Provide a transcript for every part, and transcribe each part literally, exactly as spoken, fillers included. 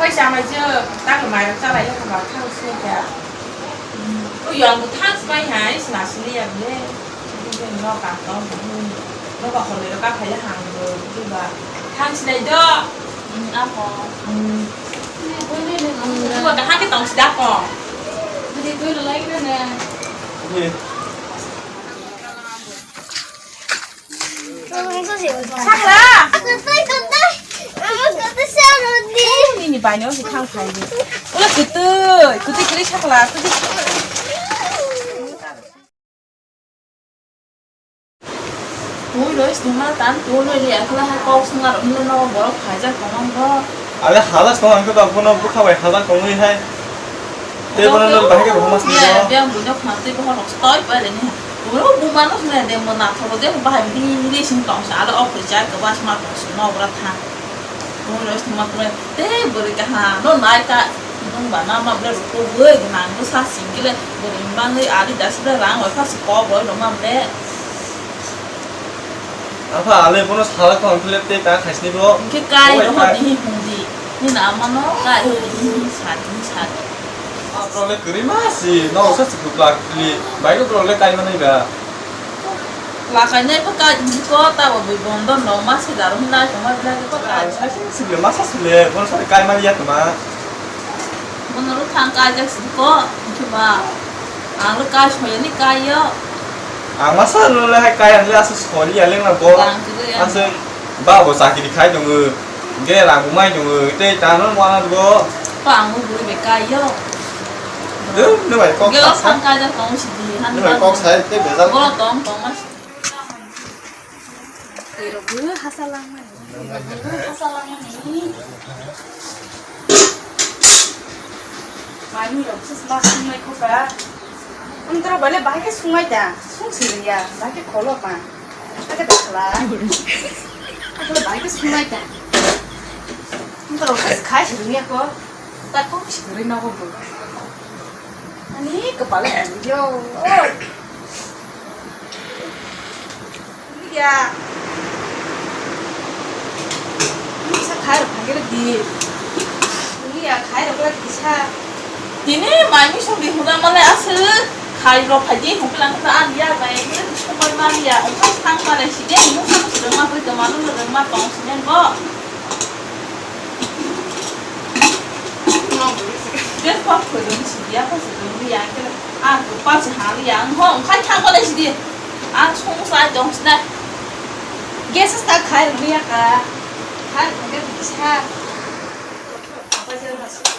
Paisa mai je, tak mai rok chalai ya, khama thang se kya. O yang bu thang se bai hai, sna sili ya bile. Bile no ka tong, no ka hol le ka phai ya hang bu, bu ba. Thang se lai do. Hmm, apo. Hmm. Ni boi le le. Hmm, bu ba ka hang ke tong se da ko. Ni boi le lai ne. Ye. Sakla. Nini baino si thang thai di. Ulo kwtwi, kwtwi kwrwi sakla, kwtwi. Ui, lois tuma tan tu loi le akla ha kok sungar umle no borok phaijak tongmani bo. Ale halas tong ang khe bono bukha bai hajak tongwi hai. Tei bono lol bahai khe rohorma sini bo. Biang buino khna tei bohor rok stoi pai reni. Boro buma no sini de mo na thoro de bahai bini bini sing tong sa ale ok jai ko bas ma tong sini no bra tha. Boro sini ma tong tei bori ka ha no nai ka nung ba na ma bre ro ko we nang ko sa sing kile bori bang le ali das bre rang wa sa ko bo no ma bre. Apha, ale bono sala tong phile tei ka khaisni bo. Hingke kai rohor di hi hung di. Ni na ama no kai ho di hi sa di hi sa di. Bro le kwrwi ma si, no sa si kukla kli. Bai ko bro le kai manai ba. La kai nai pha kai di ko ta bo bui bondo no ma si daro hin nai ko ma bila ko kai. Sa si si le ma sa si le, bono sa kai mani ya tma. Bono ro thang kai jak si ko, hingke ba. Ang le kai soyani kai yo. Ang masa rwle hai kaya le asa sori ya lengna bo. Bang chwlwi ya. Asa ba bo chakiri khai tongo. Ge rang bo mai tongo. Tei tano wana bo. Bang bo bui be kai yo. Dum ne bai kok. Ge sa. Sang kai ja tong si di han. Ne bai kok sai te bejal. Bo tong tong mas. Tei rok bo hasa lang mai. Tei rok bo hasa lang mai. Mani rok se sma sung nai kho ka. Ang toro bale bahai ke sung nai da. Sung si ya. Bahai ke kholo ma. Ake da khala. Akhle bahai ke sung nai da. Ang toro se khai si ya ko. Ta ko si ri na ko bo. Ani kapale ani yo. Iya. Ini sa khai rok phagir di. Ini ya khai rok lagi bisa. Ini mai mi song di huna male asu khai rok phagi hung pelang ta an ya mai ini song mai mali ya. Engkau sang male si de ini song sudah mah pergi kemana lu rumah tong sini kok. Dia kok pergi si dia kok sudah dia kira ah lupa sehari ya engkau engkau sang male si dia. Ang song sai tong sinai. Gas sta khai rwya ka. Khai rwya ka sa.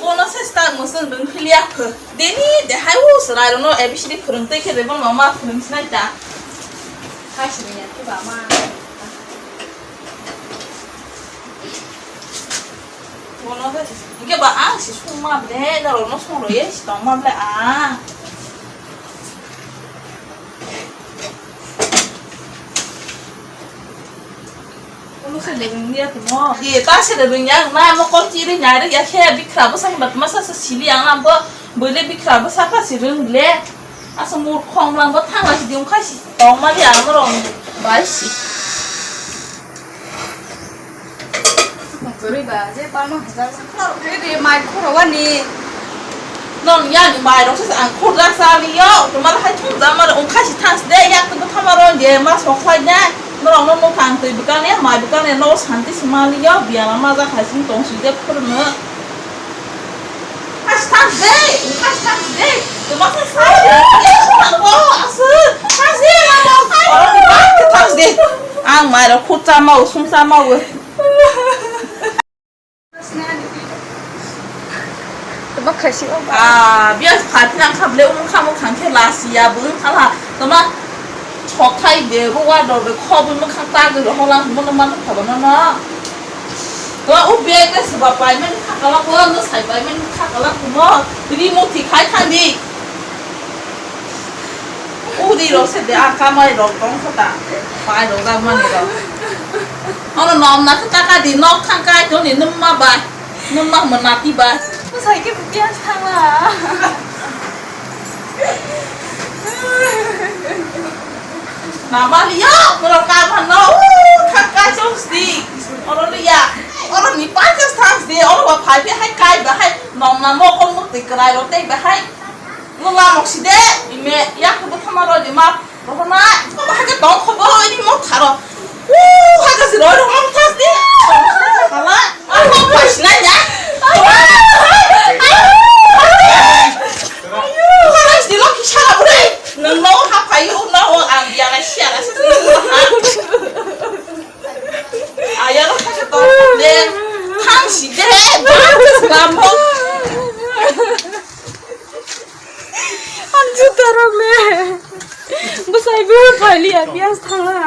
Kono se sta musung dun philia pho. Deni de hai u srai rono A B C D phwrwng tei khe de bono ma phwrwng sinai ta. Khai sini ya ki ba ma. Kono se ke ba ang si sung ma ble da rono song ro ye si tong ma ble a. Ye, ta se de rwngya, na mo kol chi ri nyai rwngya khe bikra bwsa hinba tma sa sa sili ang lambo, bwle bikra bwsa pha si rwng le. Asa mur khong lambo thangla si diung khai si tong mali ang rong bai si. Kwrwi ba, je palma hajar. Kwrwi de mai khoro wani. Non ya ni mai rok se ang khurda sa li yo. To mar hai thum da mar ong khai si thang de yak to thama ro je ma sok khai de. Norok no no kang twi bwkang ya mai bwkang ya no santi si ma li yo. Biya ma ma ja khai sing tong si de khur no. Khai si thang de, khai si thang de. To ma khai sai de. Thang de. Ang mai rok khur cha ma u sung cha ma u. Tebak khai si o ba. Ah, biya phat nang kha ble, um kha mo khang khe la si ya, bung kha la. Toma thok khai be, bo wa do be, kho bung mo khang ta ge, ho la mo no man kha ba no no. To u be ke se ba pai men kha ka la ko, no sai pai men kha ka la ko mo. Ri mo ti khai khan di. Udi rok se de, a kamai rok tong kho ta. Pai rok jak mani rok. Ono nom na khe taka di, nok thang kai to ni num ma bai. Num ma mo nati bai. Sai ke buti as thang la. Na ma li yo, mo ka ma no, u thang kai chong sti. Ono li ya. Ono ni pa chas thang sti, ono ba Ai, be hai kai ba hai, nong na mo kon mo twi kwrai ro tei ba hai. Mo ma mok si de, ime, yak bo thama ro di ma, ro na, ko ba hai ke tong kho bo, ini mo tharo. U, hai ka si ro ro mo thas di. Hala, a mo pa si na ya. Ayo, hai si lo ki sala bure. Nang no ha pa yu na o ang ya na sia na sa. Ayang kaka tong de, thang si de, bang ke selamong. Anju tarok le, bwsai bo phaili ya bias thangla.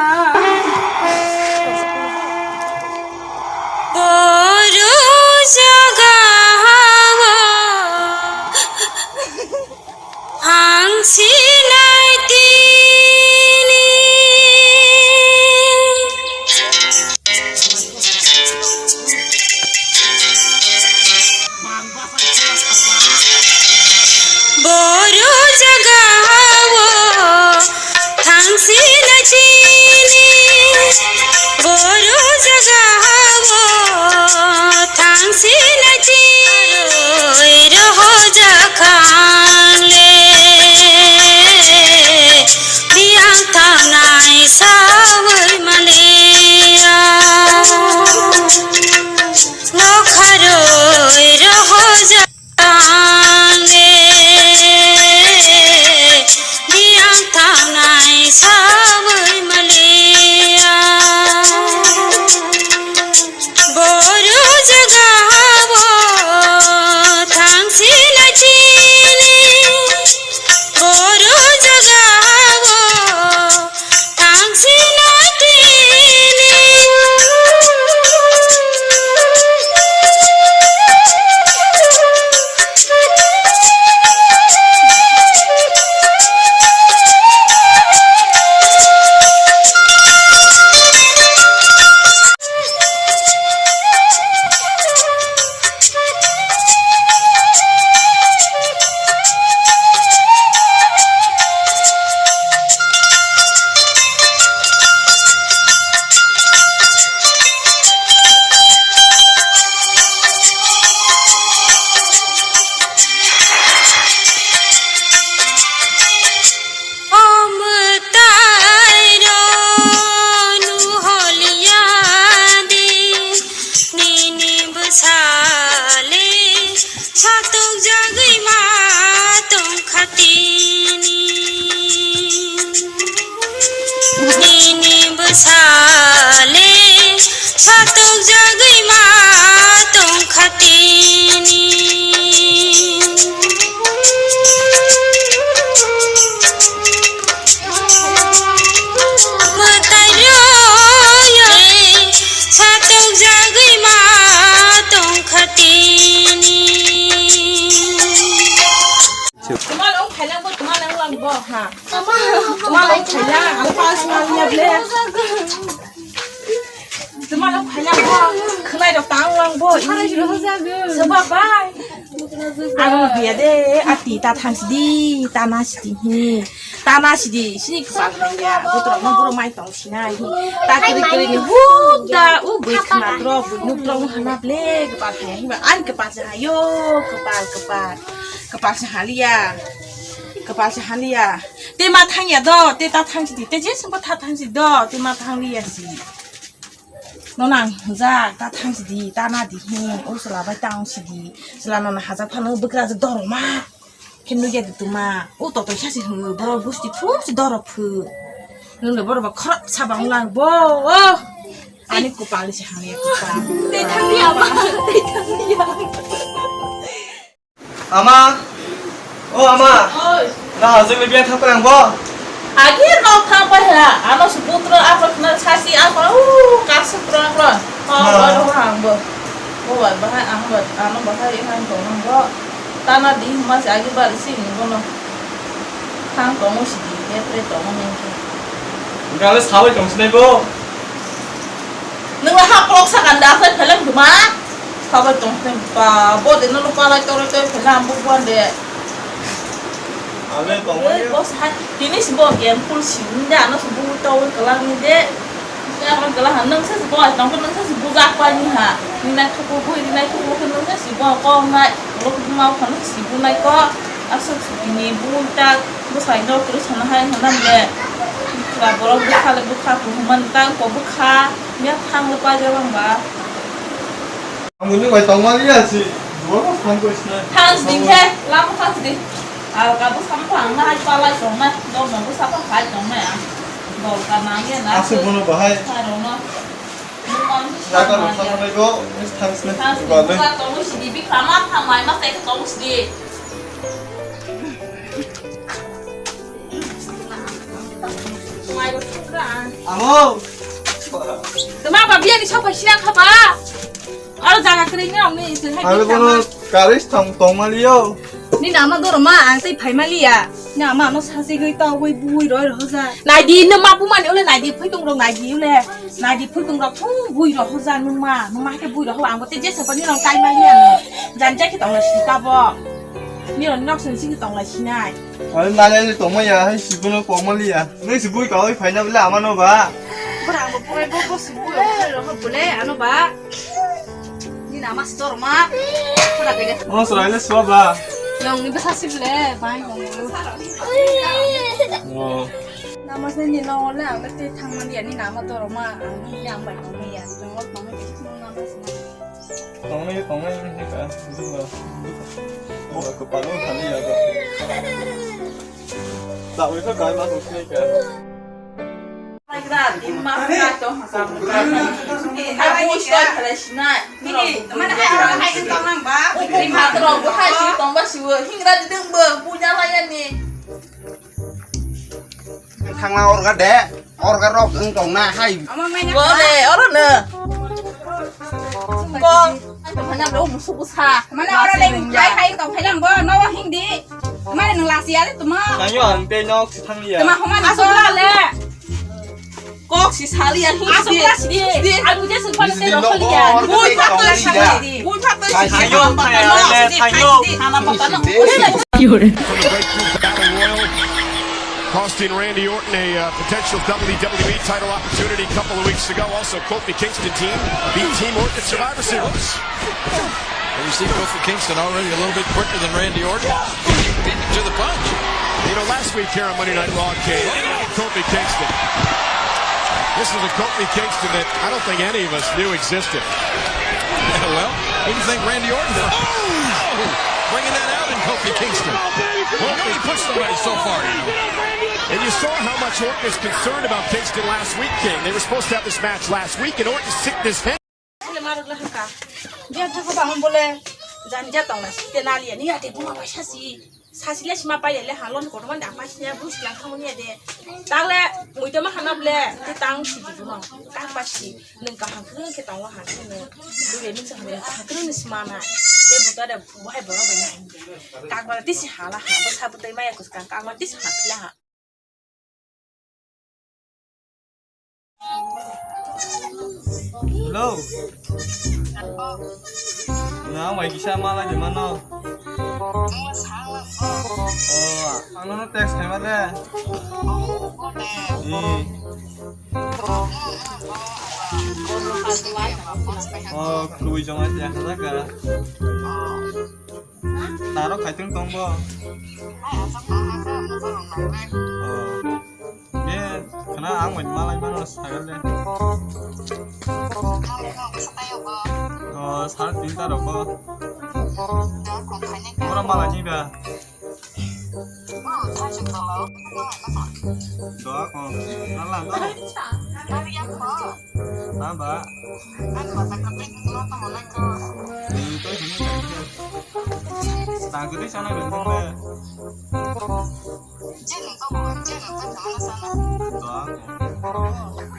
Boru jaga hawa. Ang sinai tini. Boru jaga o thang sinai tini. Boru jaga o thang sinai tini. Roi roho jakhang le. Biyang thanai sawi maliya. Nokharoi roho jang le. Biyang thanai sawi maliya. Boru jaga o thang sinai tini. Boru jaga o thang sinai tini. Omwtai ro nuholiya di, nini bwsale satok jagwi ma tongkha tini. Nini bwsale satok jagwi ma tongkha tini. Mwtai royoi satok jagwi ma tongkha tini. Twma long khailang bo, twma long lang bo, ha. Twma long khailang, ang pas mang ya ble. Twma long khailang bo, khwnai rok tang lang bo. Soba bai. Ang biya de, ati ta thang sidi, ta na sidi hi. Ta na sidi, sini kwpal haya. Botrok no boro mai tong sinai hi. Ta kri kri ni hu da, u bui khna drok, bui nuk drok hana ble, kwpal haya hi ba. Ani kwpal sa hayo, kwpal, kwpal. Kwpal se haliya. Kwpal se haliya. Te ma thangya do, te ta thang sidi, te je sumbo ta thang sidi do, te ma thangliya si. No nang jak, ta thang sidi, ta na di hi, o sala bai ta ong sidi. Sala no na hajak phano bwkra je doroma. Khe nugya di tuma, o to to sa si hwngo, boro gusti phu si doro phu. Nung le boro ba khorok sa ba ong lang bo. Ani kwpal se hangya kwpal. Te thangya ba, te thangya. Ama, o ama, oi. Na hajung ni biya thang parang bo? Agi nok thang pa ha, ano se putra apa kena sasi apa, uh, kasih terang terang. Oh, ha. Baru hang bo. Oh, bahai ang bo, ano bahai hang tong hang bo. Tana di mas agi bar si ni bono. Thang tong si di, he pre tong ni. Gale sabai tong sinai bo. Nung hap lok sa kan da, sa pheleng duma. Sabai tong sini ba, bo de nulu palai tore tore phela ambu buan de. Ame tong. Bo sa, tini si bo game full si, nda ano si bu tau kelang ni de. Ya kan kelang nang sa si bo tong nang sa si bu jak pa ni ha. Ni nai thuku bu, ni nai thuku bu nang sa si bo Kok nai, borok buma phano sibunai kok, aswk sibini bumung tak bwsai no kwrwi sana hai hwnna le. Bwkha borok bwkha le bwkha kuhuman tang kok bwkha, miya thang le paijak lang ba. Ang nini bai tongma liya si, duwa ko thang ko isna. Thang sidi khe, lama thang sidi. Alka bwkha bwkha ang na hai palai tongnai, dok no bwsa pa khai tongnai ang. Dol ka nang ye na. Aswk bono bahai. Hai rok no. Jaga rok thangmani go, is thangsni. Thangsni, ba le. Buka tongwi sidi, bikha ma thamai ma tei tong sidi. Mai go thukra. Amo. Tama ba biya ni sopai siya khaba. Aro jaga kring ni ong ni isin hai. Ale bikha bono ma. Karis thang tongmaliyo. Nini ama doroma ang tei phaimaliya. Nini ama ano sasi gwi togwi bui roi rohoja. Naidi nima bumani ule naidi phuitung rok naidi ule. Naidi phuitung rok thung bui rohoja nima. Nima ke bui roho ang bote jesa pani rong kai maliya. Jan jaki tong lai sita bo. Nini nok sen sigi tong lai sinai. Ani nani ani tongmaya hai sibuno kokmaliya. Nini si bui kawai phaina bole amano ba. Pura ang bo pura bo bo si bui roho bole ano ba. Ni nama si dorma. Pura kaya. Oh, soalnya suap ba. Yang ni besar sih bole, bang yang ni. Oh. Nama sih ni nong le ang te thang mani ya ni nama dorma ang ni yang bai kong ya. Yang ot mama ke sih nama sih. Tongnai, tongnai ni ka. Duka. Duka kepala tadi ya ka. Tak boleh ka kai masuk sini ka. Laigra, di ma ka to ha ka. Ni ha ni stoi khala sinai. Ni mana ha ha tong nang ba. Ni ma to ro ha si tong ba si wo. Hingra di deng ba. Punya layan ni. Thangna orga de, orga rok wng tong na hai. Ama mai na. Bole, oro no. Ko, ai to hanya lo musu busa. Mana oro le hai hai tong hai lang bo, no hing di. Mana nang lasi ya de tuma. Nang yo ang te nok si thang ya. Tuma homa na so le. Kok si sali ya hing di. Asu kelas di. Aku je sing pala te rokol ya. Bul phato si. Bul phato si. Thank you, thank you, thank you. Hana papa no. From the great group Battle Royal, costing Randy Orton a uh, potential W W E title opportunity a couple of weeks ago. Also, Kofi Kingston team beat Team Orton at Survivor Series. And you see Kofi Kingston already a little bit quicker than Randy Orton. Beat him to the punch. You know, last week here on Monday Night Raw, Kane, Kofi Kingston. This is the Kofi Kingston that I don't think any of us knew existed. Well, what do you think Randy Orton? Oh! Bringing that out in Kofi Kingston. Well, he only pushed somebody so far, you know. And you saw how much Orton is concerned about Kingston last week, King. They were supposed to have this match last week, and Orton sicked his head. Bole marok le haka. Dia thaka ba hon bole. Jan dia tong la si te na lia ni ate buma ba sasi. Sasi le sima pai le halon ko man da pa siya bus lang khamon ya de. Tang le mui to ma khana ble. Te tang si di buma. Tang pa si. Nung kaham khe tong wa ha khe ne. Bole nung sa ha khe ne sima na. Te buta de buhai boro bai na. Kak ba ti si hala ha. Ba sa butai ma ya kus kang kak ma ti si ha pila ha. Hello. Nang bai kisa malai de mano. Oh, ang no text khai male. Eh. Oh, kui jong ai ya ka. Taro khaitwng tong bo. Oh. Be khana ang bai malai mano sagal de. Oh, sar tinta rok bo. Ora malai ni ba. Doa ko. Nala do. Tamba. Tang kiri sana benteng be. Doa ko.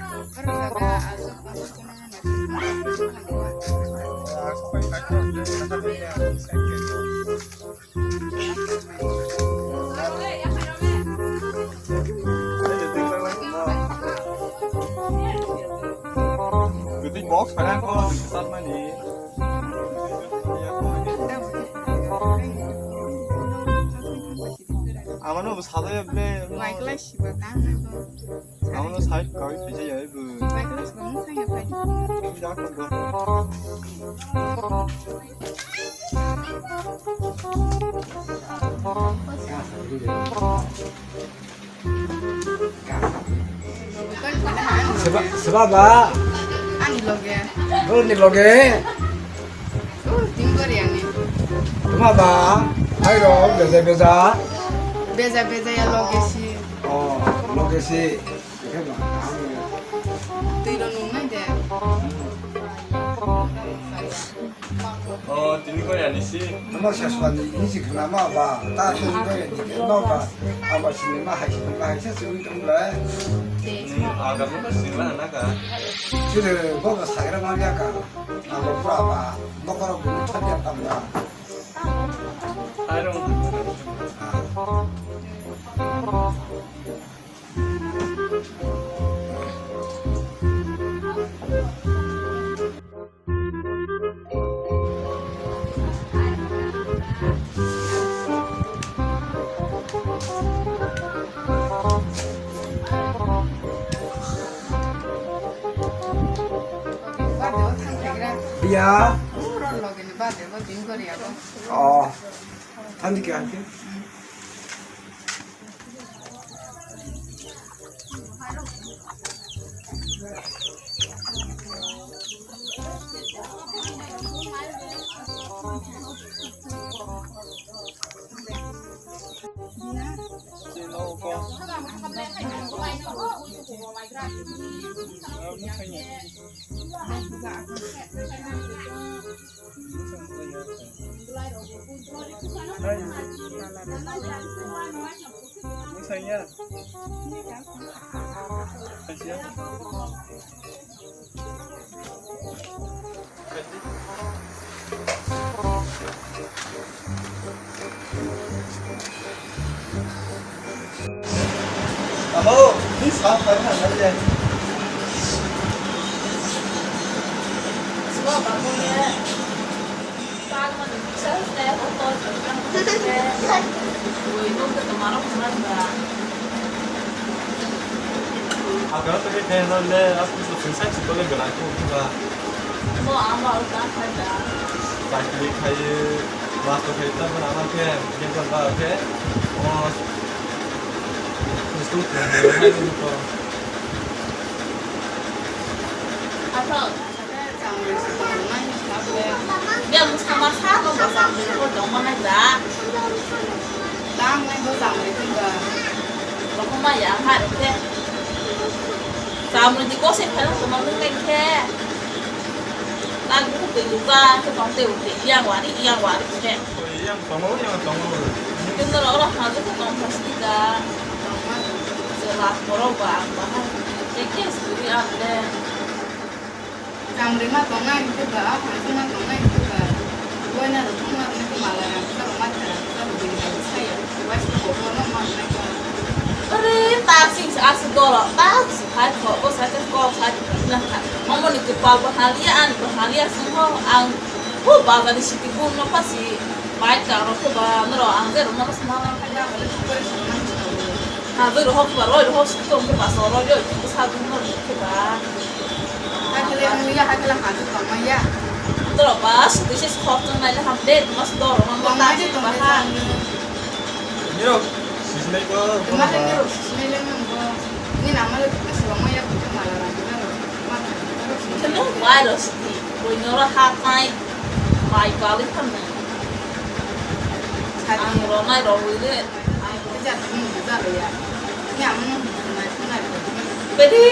Kwtwi box phaina ko kwtal mani. Amano bo salai ble. Amano sai kawi phaisa ya ibu. Dak ko. Seba, seba ba. Ani loge. Bro ni loge. Oh, tingkori ani. Tuma ba. Hai ro, beja beja. Beja beja ya loge si. Oh, loge si. Oke ba. Twi ro nung nai de. O, tini koi ani si. Tamo saswani ini si kena ma ba, ta tini koi ani ke no ba, aba sini ma hai sini ma hai sa sini tong le. Hmm, agam no sini ma na ka. Sini bo ba sagra ma ya ka, aba pura ba, bokoro bu thanya tam ba. Arung. Biya. Oh, thank you, thank you. Abo, ni sa pa na na ya. Sua ba mo ye. Sa ma ni sa sa ho to. Oi, no ke to maro mara ba. Agora tu que tem no le, as pessoas sem sexo, tu le gana ko ba. Mo ama o ta kha da. Sakri khai, master khai ta mana ma ke, ke ba ba ke. O. Ato. Bia mung sama sa no ba sa ko dong ma nai da. Dang nai bo dang nai da. Ko ma ya ha ke. Samung di ko se pha ko ma nai ke. Nang ko te lu ba ko tong te u te yang wari yang wari ke. Yang tongo, yang tongo. Kintu oro haju ko tong pasti da. Jelas borok ba ang bahai. Eke suri ang de. Chamri ma tongnai hwnkhe ba, haju ma tongnai hwnkhe ba. Buaina rok thangma hwnkhe mala rang khe rok ma thara khe rok bini bai saya. Buai se bo bono ma tongnai ba. Are ta sing se aswk dolo, ta sing hai kho, bo sai khe kok sai khe na kha. Omo ni kwpal bo haliya, ani bo haliya sing ho, ang Bo bazar ni siti gun no pasi bike ka rok khe ba norok ang je rok no sma nang kha ya. Ha, doi rok khe ba roi rok siti tong khe ba so roi roi khe sa gun no khe ba. Hakhe le ang ya, hakhe le ha ju tong ma ya. Norok ba siti se khok tong nai le ham de mas dor ma ta ma je tong ba ha. Nirok sisinai ko. Tuma le nirok sisinai le nang bo. Ni nama le tuma sila ma ya ko tuma la la. Khe nwng bai rw sidi, buini oro ha tai bai balwi phanai. Ang rwnai rwwi le. Bede,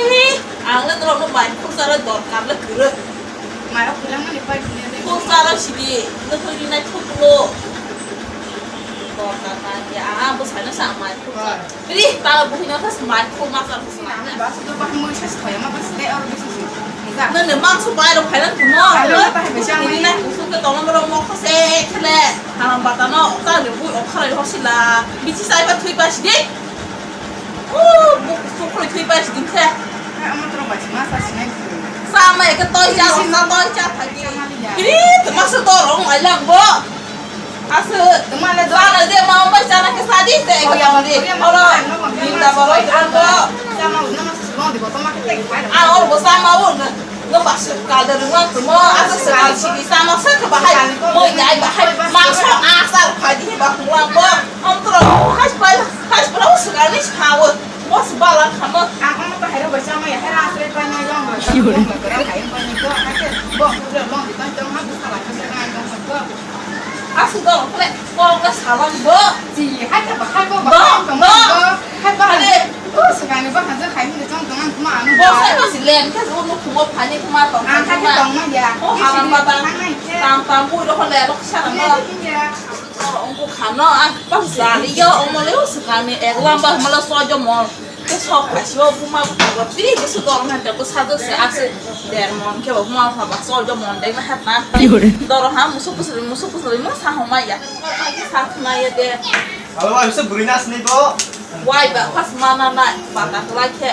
ang le norokno bai khursa rw dorkar le kwrwi. Khursa rw sidi, nwng hwnwi nai thuklo. Dorkar nai, ang bwsaino sa mai khursa. Ri, tala buhino khe smai khulma kar khulma. Bas do bah mui ses khoya ma bas de or bisi si. Nang ne mangso bai rok phailang kuno. Alo na bahai besi ang ini na kusuk ke tolong rok mokho se khele. Haram batano ta le bui okhara ho sila. Bichi sai ba thui ba sidi. O bu kusuk khoi thui ba sidi khe. Amo tro ba ma sa sinai. Sa ma ke toi ja sa toi ja thagi. Ri, tma se dorong ai lang bo. Aswk. Tuma le do. Sana je ma bai sana ke sadi te. Oh, ya, oro. Ninda boro ando. Sama uno mas sulo di bottom ma ke. Ah, oro bo sama un. No ba se kal de ruang tu mo. Aswk se kal si sama se ke bahai. Mo ya bahai. Mangso asar phai di ba kuang bo. Om tro. Has pa O swkangni sawi, bo se bala khamwi. Ang omo to hairo bai chamaya, hairo aswk bai nai long bai. Long bai kwrwi hai bai nai go, hakhe bo hwnkhe long di tong tong ha bwsa lai khe nai tong tong go. Aswk go, kole kok le salang bo. Ji, hai khe ba, hai bo ba, bo, tong tong bo. Hai ba. Ade. O swkangni ba hajak hai hwnwi tong tong ang kuma ano. Bo sai bo si len khe bo nuk kumo phani kuma tong tong. Ang hakhe tong ma ya. O haram ba ba. Tam tam bui rok le rok sa na. Oro wngkha no, ang bang jali yo, omo le o swkangni ek lamba hwnmale soijo mon. Ke sok phaisi o buma bwtharbo twi bwswk dol hwnka bwsajwk se aswk der mon khe bo buma bwtharbo soijo mon dengma hetna. Doro ha musuk bwswk musuk bwswk mo sa homa ya. Sa khna ye de. Alo, ang se bwrwi nasni bo. Wai ba pas mana nai, bata kwlai khe.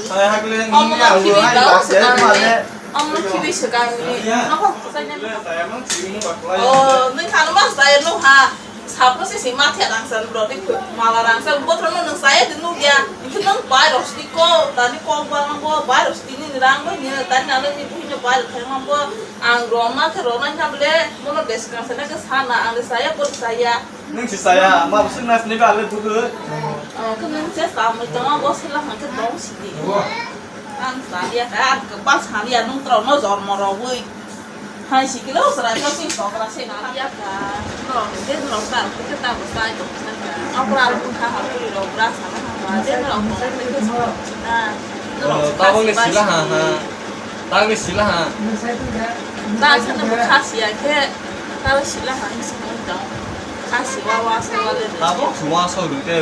Hai hakle. Omo nini no khibi ang da, buai, swkang ya, ni. Male. Omo no khibi swkang ni. Iya. Nohor kuchai ni. Iya, saya emang sini bakla ya. Oh, nung khano mas saya no ha. Sapo si si mathe rangsan bro, di mala rangsan botro no nung saya di nung ya. Itu nung bai ros di ko, tani ko ba nang bo, bai ros di ni rang bo ni, tani nang ni bu ni bai thai mang bo. Ang ro ma khe ro nang ya ble, mono bes kang sana ke sana, ang saya por saya. Nung si saya, ma busuk nas ni ba le buku. Oh, khe nung je samui tongma bo sila hang khe tong sidi. Ang salia ka, ang kwbang salia nung tro no jormo rogwi. Hai si kilo sra ko sing sokra se na ya ka. No, je no ta, khe ta bo sai to ka. Ang pra ru kha ha, ru ro bra sa na ha. Je no ko khe so na. Tabok le sila ha ha. Tabok le sila ha. Ta sa na kha sia khe. Tabok sila ha ni sung tong. Kha si wa wa sa wa le. Tabok sung wa sa ru te.